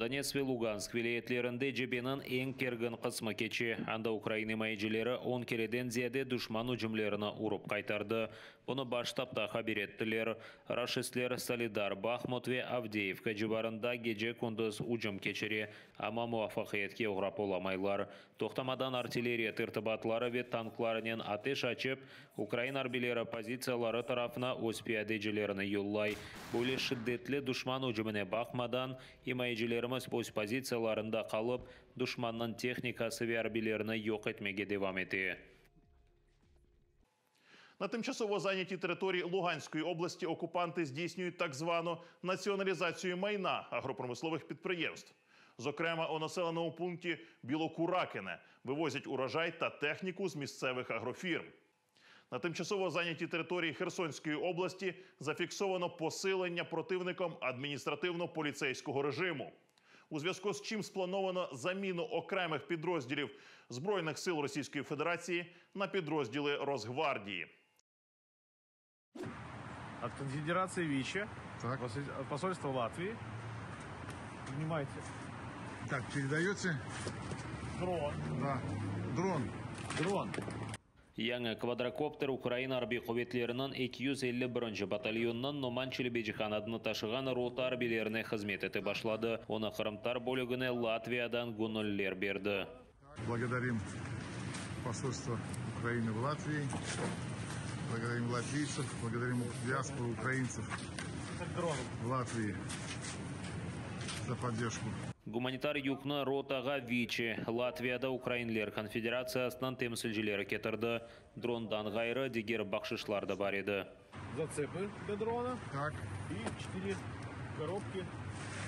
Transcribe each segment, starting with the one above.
Donetsk ve Lugansk vilâyetlerinde cebeniñ eñ kergin qısmı keçe. Anda ukrain imayecileri on kereden ziyade duşman ücümlerini urıp qaytardı. Bunı Baş ştabda haber ettiler. Raşistler Soledar, Bahmut ve Avdeyevka civarında gece-kündüz ücüm keçire, amma muvafaqiyetke oğrap olamaylar. Toqtamadan artilleriya tertibatları ve tanklarınen ateş açıp, ukrain arbiyleri pozitsiyaları tarafına öz piyadecilerini yollay. Böyle şiddetli duşman ücümine baqmadan, imayecilerimiz öz pozitsiyalarında qalıp, duşmannıñ tehnikası ve arbiylerini yoq etmege devam ete. На тимчасово зайнятій території Луганської області окупанти здійснюють так звану націоналізацію майна агропромислових підприємств. Зокрема, у населеному пункті Білокуракине вивозять урожай та техніку з місцевих агрофірм. На тимчасово зайнятій території Херсонської області зафіксовано посилення противником адміністративно-поліцейського режиму. У зв'язку з чим сплановано заміну окремих підрозділів Збройних сил Російської Федерації на підрозділи Росгвардії. От Конфедерации Виче, Так. от посольства Латвии. Принимайте. Так, передаете? Дрон. Да. Дрон. Дрон. Yañı kvadrokopter Ukraina Arbiy quvetleriniñ 251-nci batalyonınıñ Noman Çelebicihan adını taşığan rota arbiylerine hızmet ete başladı. Onı qırımtatar bölügine Latviyadan göñülliler berdi. Благодарим посольство Украины в Латвии, благодарим латвийцев, благодарим диаспору украинцев в Латвии за поддержку. Gumanitar yükni rotağa Viçe, Latviyada Ukrainler konfederatsiyasınıñ temsilcileri ketirdi. Drondan ğayrı, diger bahşışlar da bar edi. Зацепы для дрона. Так, И 4 коробки.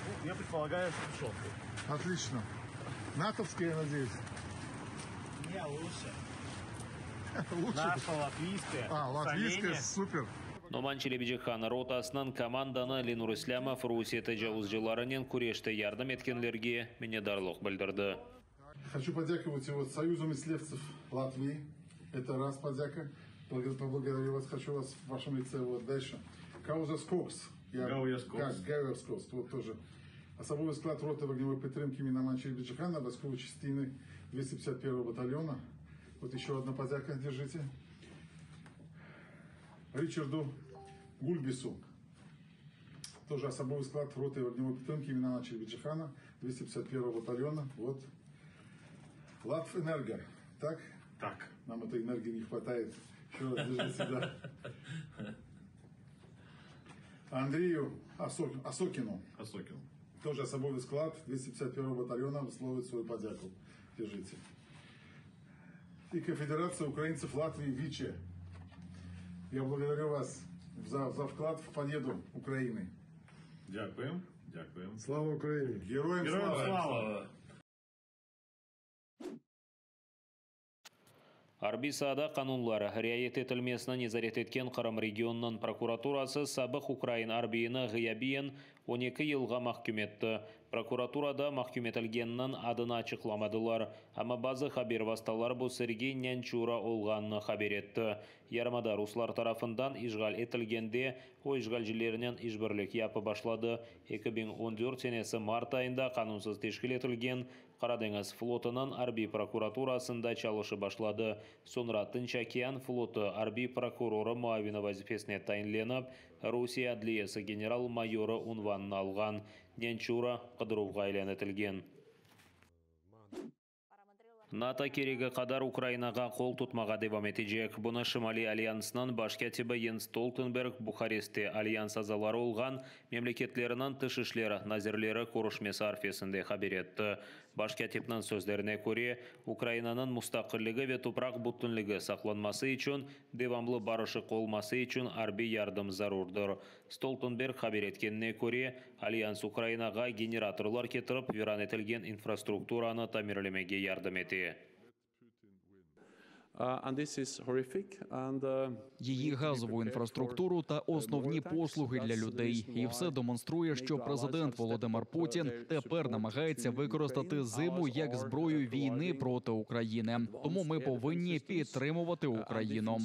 Ну, я предполагаю, с тушенкой. отлично. НАТОвская, я надеюсь. Не, лучше. Лучше. Наша латвийская. А, латвийская, Соленья. супер. Noman Çelebicihan rotasınıñ komandanı Lenur İslâmov Rusiye tecavuzcılarınen küreşte yardım etkenlerge minnetdarlıq bildirdi. Хочу подяковать вот Союзу мыслевцев Латвии. Это раз подяка. Поблагодарю вас, хочу вас в вашем лице. Вот дальше. Каузас Кокс. Я- Гауяс Кокс. Как, Гауяс Кокс, вот тоже. Особовий склад роти вогневої підтримки імені Номана Челебіджихана, військової частини 251 батальйона. Вот еще одна подяка, держите. Ричарду Гульбису. Тоже особовий склад роти вогневої підтримки імені Номана Челебіджихана, 251 батальйона. Вот. Латвэнерго. Так? Так. Нам этой энергии не хватает. Еще раз держите, да. Андрею Осокину. Осокину. Тоже особовый склад 251 батальона висловит свою подяку. Держите. И Конфедерация украинцев Латвии Виче. Я благодарю вас за вклад в победу Украины. Дякуем. Дякуем. Слава Украине! Героям, Героям слава! слава! Arbiy saada qanunlar riayet etilmesini nezaret etken Qırım regionınıñ prokuraturası sabıq ukrain arbiyini ğıyabiyen 12 yılğa mahküm etti. Prokuraturada mahküm etilgenniñ adını açıqlamadılar, amma bazı haber vastaları bu Sergey Nânçura olğanını haber etti. Yarımada ruslar tarafından işğal etilgende o işğalcilernen işbirlik yapıp başladı. 2014 senesi mart ayında qanunsız teşkil etilgen Qaradeñiz flotunıñ arbiy prokuraturasında çalışıp başladı. Soñra Tınç okean flotu arbiy prokurorı muavini vazifesine tayinlenip, Rusiye adliyesi general-mayorı unvanını alğan. Nânçura qıdıruvğa ilân etilgen. NATO keregi qadar Ukrainağa qol tutmağa devam etecek. Bunı Şimaliy alyansınıñ baş kâtibi Yens Stoltenberg Buharestte alyans azaları olğan memleketleriniñ tış işleri nazirleri körüşmesi arfesinde haber etti. Baş kâtipniñ sözlerine köre, Ukrainanıñ mustaqilligi ve topraq bütünligi saqlanması içün devamlı barışıq olması içün arbiy yardım zarurdır. Stoltenberg haber etkenine köre, alyans Ukrainağa generatorlar ketirip, viran etilgen infrastrukturanı tamirlemege yardım ete. Її газову інфраструктуру та основні послуги для людей. І все демонструє, що президент Володимир Путін тепер намагається використати зиму як зброю війни проти України. Тому ми повинні підтримувати Україну.